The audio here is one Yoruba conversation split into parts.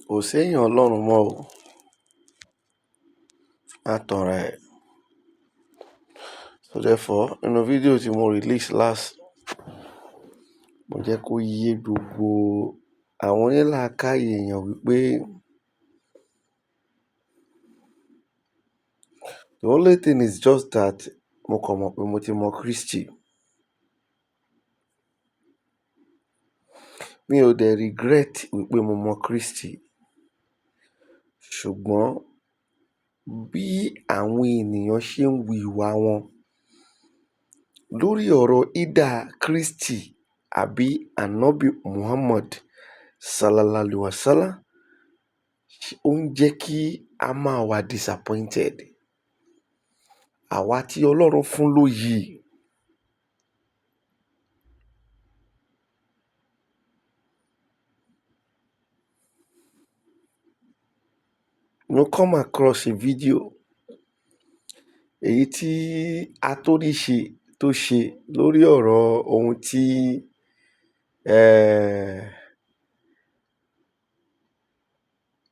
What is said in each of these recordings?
Kò séèyàn Ọlọ́run mọ́ o. Má tanra ẹ. So therefore, nínú fídíò tí mo release last, mo jẹ́ kó yé gbogbo àwọn onílàákàyè èèyàn wípé the only thing is just that mo kàn mọ̀ pé mo ti mọ Kristi. Mi ò dẹ̀ regret wípé mo mọ Kristi. Ṣùgbọ́n bí àwọn ènìyàn ṣe ń wu ìwà wọn lórí ọ̀rọ̀ either Kristi àbí Ànábì Muhammad Sallallahu Alaihi Wasallam, ó ń jẹ́ kí a máa wà disappointed. Àwa tí Ọlọ́run fún lóye, mo come across a video èyí tí Atóríṣe tó ṣe lórí ọ̀rọ̀ ohun tí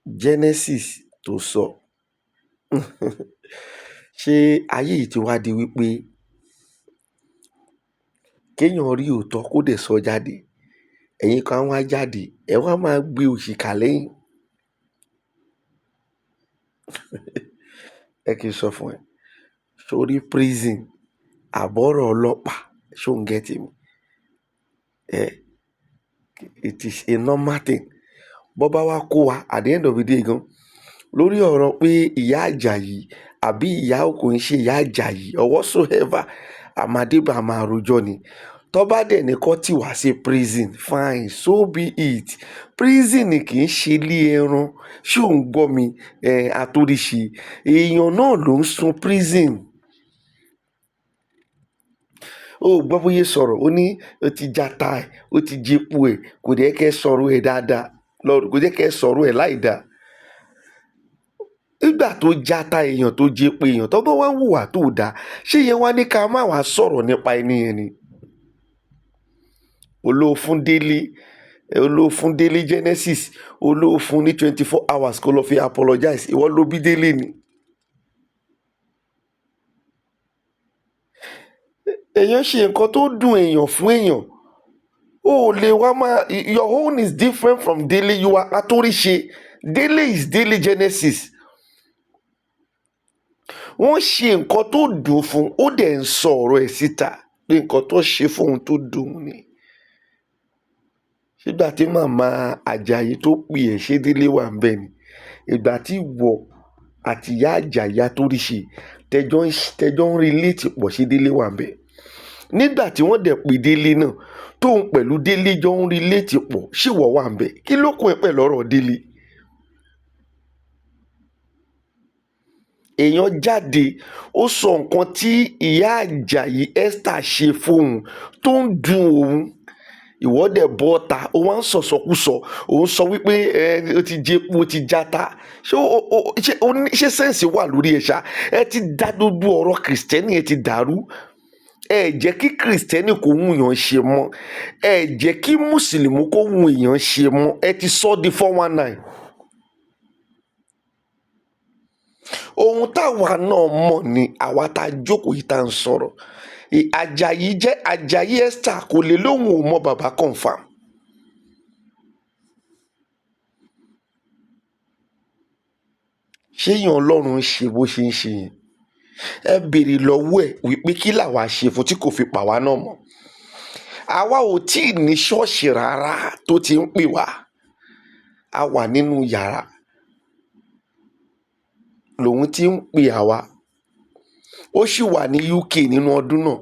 Genesis tó sọ. Ṣé ayé yìí ti wá di wípé kéèyàn rí òótọ́ kó dẹ̀ sọ jáde, ẹ̀yin kan á wá jáde, ẹ wá máa gbé òṣìkà lẹ́yìn. Ẹ kì í sọ fún ẹ. Sórí prison, àbọ̀rọ̀ ọlọ́pàá, ṣó ń get me? Eh, it is a normal thing. Bọ́ bá wá kó wa at the end of the day gan, lórí ọ̀rọ̀ pé ìyá Àjàyí àbí ìyá kò ń ṣe ìyá Àjàyí or whatsoever, àmàdébà máa rojọ́ ni. Tó bá dẹ̀ ní kó tì wá sí prison, fine, so be it. Prison kì í ṣe ilé ẹran. Ṣé ò ń gbọ́ mi? Eh, Atóríṣe. Èèyàn náà ló ń sun prison. Ó gbọ́ bóyá sọ̀rọ̀, ó ní ó ti jata ẹ̀, ó ti jepo ẹ̀, kò dẹ̀ kẹ́ sọ̀rọ̀ ẹ̀ dáadáa, kò dẹ̀ kẹ́ sọ̀rọ̀ ẹ̀ láìda. Nígbà tó jata èèyàn tó jepo èèyàn, tó bá wá ń hùwà tó dáa, ṣé ìyẹn wá ní ká má wá sọ̀rọ̀ nípa ẹni yẹn ni? Olóò fún Délé, olóò fún Délé Genesis, olóò fún ní 24 hours kó lọ fi apologize. Ìwọ ló bí Délé ni. Èèyàn ṣe nǹkan tó dùn èèyàn fún èèyàn. O ò lè wá máa, your own is different from Délé. You are Atóríṣe. Délé is Délé Genesis. Wọ́n ṣe nǹkan tó dùn fún, ó dẹ̀ ń sọ ọ̀rọ̀ ẹ̀ síta pé nǹkan tó ṣe fún òun tó dùn ni. Nígbà tí màmá Àjàyí tó pè ẹ́, ṣé Délé wà ńbẹ̀ ni? Ìgbà tí ìwọ àti ìyá Àjàyí Atóríṣe tẹjọ́ ń relate pọ̀, ṣé Délé wà ńbẹ̀? Nígbà tí wọ́n dẹ̀ pè Délé náà, tóun pẹ̀lú Délé jọ ń relate pọ̀, ṣé ìwọ wà ńbẹ̀? Kí ló kàn ẹ́ pẹ̀lú ọ̀rọ̀ Délé? Èèyàn jáde, ó sọ nǹkan tí ìyá Àjàyí Esther ṣe fóun tó ń dùn òun. Ìwọ dẹ̀ bọ́ ta, ó wá ń sọ̀sọkúsọ, òun sọ wípé ẹ ó ti jẹpo, ó ti jata. Ṣé o o ṣé o ní, ṣé sense wà lórí ẹ̀ ṣá? Ẹ ti dá gbogbo ọ̀rọ̀ Kristẹni, ẹ ti dàrú. Ẹ jẹ́ kí Kristẹni kó wù yàn ṣe mọ́. Ẹ jẹ́ kí Mùsùlùmí kó wù èèyàn ṣe mọ́. Ẹ ti sọ di 419. Ohun táwa náà mọ̀ ni àwa tá a jókòó yìí tá à ń sọ̀rọ̀. Àjàyí jẹ́ Àjàyí Esther kò lè lóun ò mọ bàbá confam. Ṣé èèyàn Ọlọ́run ń ṣe bó ṣe ń ṣe yẹn? Ẹ béèrè lọ́wọ́ ẹ̀ wípé kí làwa ṣe fún tí kò fi pa wá náà mọ́. Àwa ò tí ì ní ṣọ́ọ̀ṣì rárá tó ti ń pè wá. A wà nínú yàrá lòun tí ń pè àwa. Ó sì wà ní UK nínú ọdún náà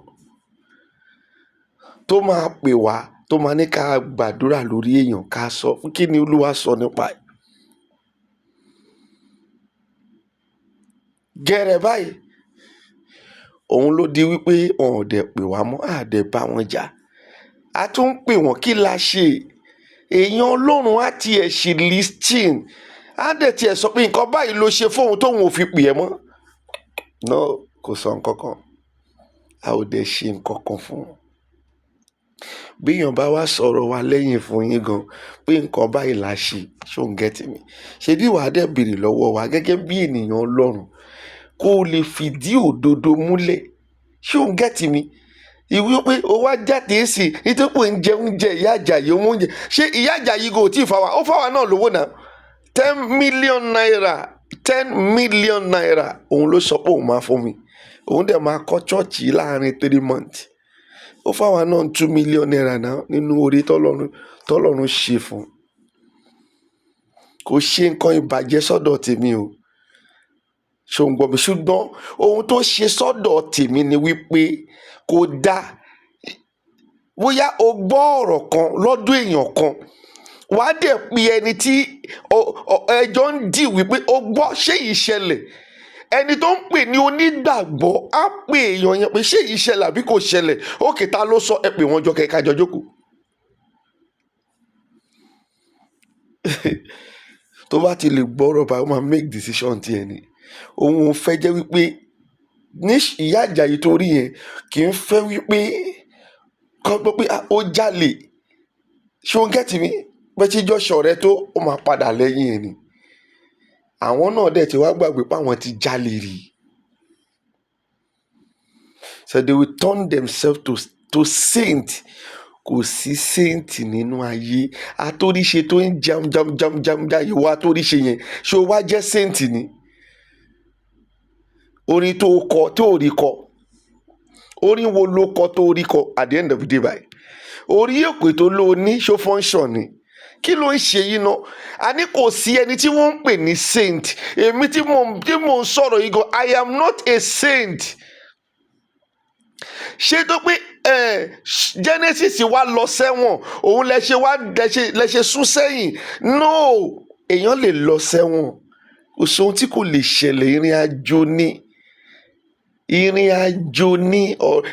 tó máa pè wá, tó máa ní ká gbàdúrà lórí èèyàn, ká sọ kí ni Olúwa sọ nípa ẹ̀. Gẹ́rẹ́ báyìí, òun ló di wípé wọn ò dẹ̀ pè wá mọ́, a dẹ̀ bá wọn jà. A tún ń pè wọ́n, kí la ṣe? Èèyàn Ọlọ́run á tiẹ̀ ṣe listen. Á dẹ̀ tiẹ̀ sọ pé nǹkan báyìí ló ṣe fóun tóun ò fi pè ẹ́ mọ́. No, kò sọ nǹkan kan. A ò dẹ̀ ṣe nǹkan kan fún wọn. Béèyàn bá wá sọ̀rọ̀ wa lẹ́yìn fún yín gan pé nǹkan báyìí là ṣe, ṣó ń get mi? Ṣebí wàá dẹ̀ béèrè lọ́wọ́ wa gẹ́gẹ́ bí ènìyàn Ọlọ́run kó o lè fìdí òdodo múlẹ̀, ṣó ń get mi? Ìwé pé o wá jáde sí nítorí pé ń jẹ oúnjẹ Ìyá Àjàyí, owó oúnjẹ. Ṣé Ìyá Àjàyí kò tí ì fa wa? Ó fáwa náà lówó náà, ₦10 million, ₦10 million. Òun ló sọ pé òun máa fún mi, òun dẹ̀ máa kọ́ church láàrin 3 months. Ó fáwa náà ₦2 million náà nínú orí tọ́lọ́run ṣe fún. Kò ṣe nǹkan ìbàjẹ́ sọ́dọ̀ tèmi o, ṣó ń gbọ́ mi? Ṣùgbọ́n ohun tó ṣe sọ́dọ̀ tèmi ni wípé kò dáa. Bóyá o gbọ́ ọ̀rọ̀ kan lọ́dọ̀ èèyàn kan, wàá dẹ̀ pe ẹni tí ẹjọ́ ń dì wípé o gbọ́, ṣé yìí ṣẹlẹ̀? Ẹni tó ń pè ní onígbàgbọ́ á pè èèyàn yẹn pé ṣé yìí ṣẹlẹ̀ àbí kò ṣẹlẹ̀? Ókè, ta ló sọ? Ẹ pè wọ́n jọ kẹ́ka jọ jókòó. Tó bá ti lè gbọ́rọ̀ báyìí, ó máa make decision tiẹ̀ ni. Òun ò fẹ́ jẹ́ wípé ní Ìyá Àjàyí tó rí yẹn kì í fẹ́ wípé kọ́ gbọ́ pé ó jalè. Ṣé o get mi? Bẹ́ẹ̀ tí jọ ṣọ̀rẹ́ tó, ó máa padà lẹ́yìn ẹ̀ ni. Àwọn náà dẹ̀ ti wá gbàgbé pé àwọn ti jalè rí. So they will turn themselves to saint. Kò sí saint nínú ayé. Atóríṣe tó ń jam jam jam jam jam, ìwọ atóríṣe yẹn, ṣé o wá jẹ́ saint ni? Orin tó kọ tó rí kọ, orin wo ló kọ tó rí kọ at the end of the day báyìí? Orí èpè tó ló ní, ṣó function ni? Kí ló ń ṣe yín náà? A ní kò sí ẹni tí wọ́n ń pè ní saint. Èmi tí mo ń sọ̀rọ̀ yìí gan, I am not a saint. Ṣé tó pé Genesis wá lọ sẹ́wọ̀n, òun lẹ ṣe wá lẹ ṣe sún sẹ́yìn? No, èèyàn lè lọ sẹ́wọ̀n, kò sóhun tí kò lè ṣẹlẹ̀. Ìrìn àjò ní, ìrìn àjò ní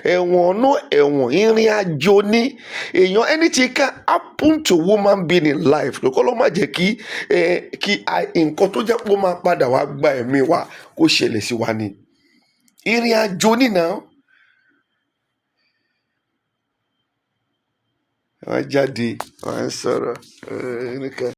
ẹ̀wọ̀n náà, ẹ̀wọ̀n ìrìn àjò ní èèyàn. Anything can happen to human being in life. Lókọ́ ló má jẹ́ kí nǹkan tó jẹ́ pé ó máa padà wá gba ẹ̀mí wa kó ṣẹlẹ̀ sí wa ní ìrìn àjò ní náà. Wọ́n jáde, wọ́n ń sọ̀rọ̀ nìkan.